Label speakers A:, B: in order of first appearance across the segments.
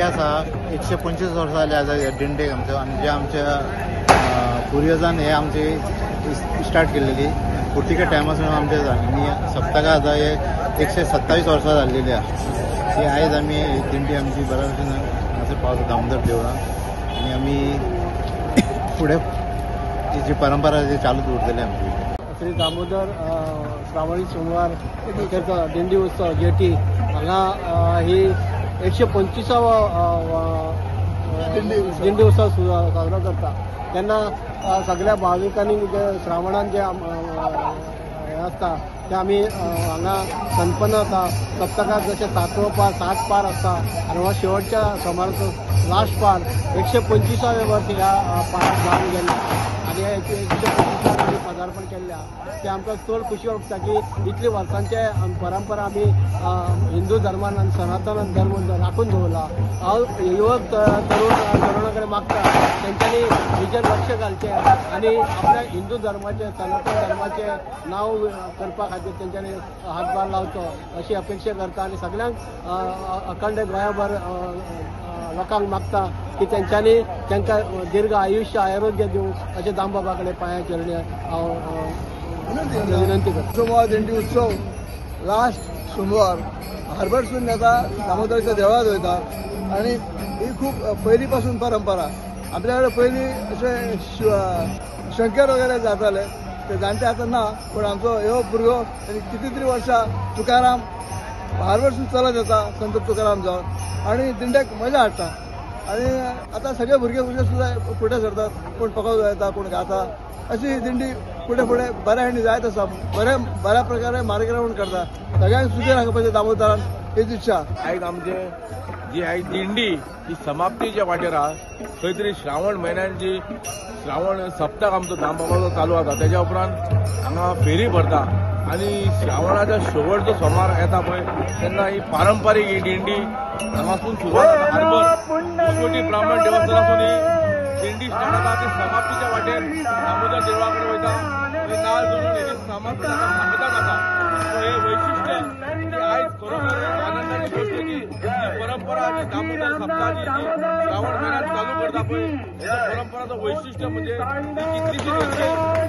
A: इतिहास आहा. 125 वर्सां जाली आसा ह्या दिंडेक आमचो, आनी जे आमच्या पुर्वजान हे आमची स्टार्ट केलेली पुर्तुगेज टायमासून आमचे आनी सप्तका आतां हे 127 वर्सां जाल्लेली आहा. ती आयज आमी दिंडी आमची बऱ्या भशेन हांगासर पावता दामोदर देवळां, आनी आमी फुडें ही जी परंपरा ती चालूच उरतली आमची.
B: श्री दामोदर श्रावणी सोमवार दिंडी उत्सव जेटी हांगा ही 125वो दिंडी उत्सव साजरो करता. तेन्ना सगळ्या भाविकांनी जे श्रावणान जे हें आसता ते आमी हांगा संपन्न जाता. सप्तकांत जशें 7वो पार 7 पार आसता आनी हो शेवटच्या सोमाराचो लास्ट पार 125व्या वर्स ह्या पाराक जावन गेल्ले आनी 125 आमी पदार्पण केल्ल्या ते आमकां चड खुशी वाटता की इतली वर्सांचे परंपरा आमी हिंदू धर्मान आनी सनातन धर्म राखून दवरला. हांव युवक तरुणा कडेन मागता तेंच्यांनी हेजेर लक्ष घालचें आनी आपल्या हिंदू धर्माचें सनातन धर्माचें नांव करपा खातीर तेंच्यांनी हातभार लावचो अशी अपेक्षा करता. आनी सगळ्यांक अखंड गोंयाभर लोकांक मागता की तेंच्यांनी तांकां दीर्घ आयुश्य आरोग्य दिवं अशें दामबाबा कडेन पांयां चरणी हांव विनंती करता.
C: सोमवार दिंडी उत्सव लास्ट सोमवार हार्बरसून येता दामोदरच्या देवळांत वयता आनी ही खूब पयलीं पासून परंपरा. आपल्या कडेन पयलीं अशें शंकर वगैरे जाताले ते जाणटे आतां ना, पूण आमचो ह्यो भुरगो कितली तरी वर्सां तुकाराम हार्बरसून चलत येता संत तुकाराम जावन आनी दिंड्याक मजा हाडटा. आनी आतां सगळे भुरगे भुरगे सुद्दां फुडें सरतात, कोण पकोज येता, कोण गाता, अशी ही दिंडी फुडें फुडें बऱ्या हांणी जायत आसा. बऱ्या बऱ्या प्रकारे मार्गक्रमण करता. सगळ्यांक सुखी राखपाचें दामोदरान हीच इच्छा.
D: आयज आमचे जी आयज दिंडी ही समाप्तीच्या वाटेर आहा. खंय तरी श्रावण म्हयन्यान जी श्रावण सप्तक आमचो दामबाबाचो चालू आसा तेज्या उपरांत हांगा फेरी भरता आनी श्रावणाच्या शेवटचो सोमार येता पळय तेन्ना ही पारंपारीक ही दिंडी हांगासून सुरवात जाता. हार्बर कोटी ब्राह्मण देवस्थानासून ही दिंडी स्टार्ट जाता. ती समाप्तीच्या वाटेर दामोदर देवळा कडेन वयता, थंय नाल जोडून हेजी समाप्ती जाता, सांगता जाता. सो हे वैशिश्ट्य की आयज खरोखर आनंदाची गोश्ट की ही परंपरा जी दामोदर सप्ताहाची जी श्रावण म्हयन्यात चालू करता पळय हेजो परंपराचो वैशिश्ट्य म्हणजे कितलीशीच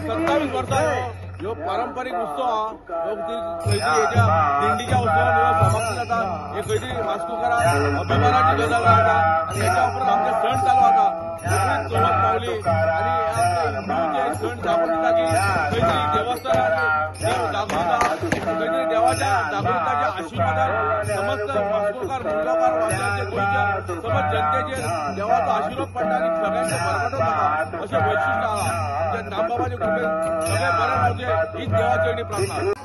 D: 127 वर्सां ह्यो पारंपारीक उत्सव आहा. ह्यो खंय तरी हेज्या दिंडीच्या उत्सवान ह्यो समाप्ती जाता. हे खंय तरी वास्कोकारांक अभिमानाची गजाल जाता आनी हेच्या उपरांत आमचे सण चालू जाता. रोखडीच चवथ पावली आनी हिंदूचे सण दाखोवन दिता की खंय तरी देवस्थानार देव जागृत आहा, खंय तरी देवाच्या जागृताच्या आशिर्वादान समस्त वास्कोकार, मुरगांवकार, वास्कोचे, गोंयच्या समस्त जनतेचेर देवाचो आशिर्वाद पडटा आनी सगळ्यांचे भरभराट जाता अशें वैशिश्ट्य आहा. आमच्या दामबाबाचे कृपेन सगळें बरें रावचें हीच देवाची प्रार्थना.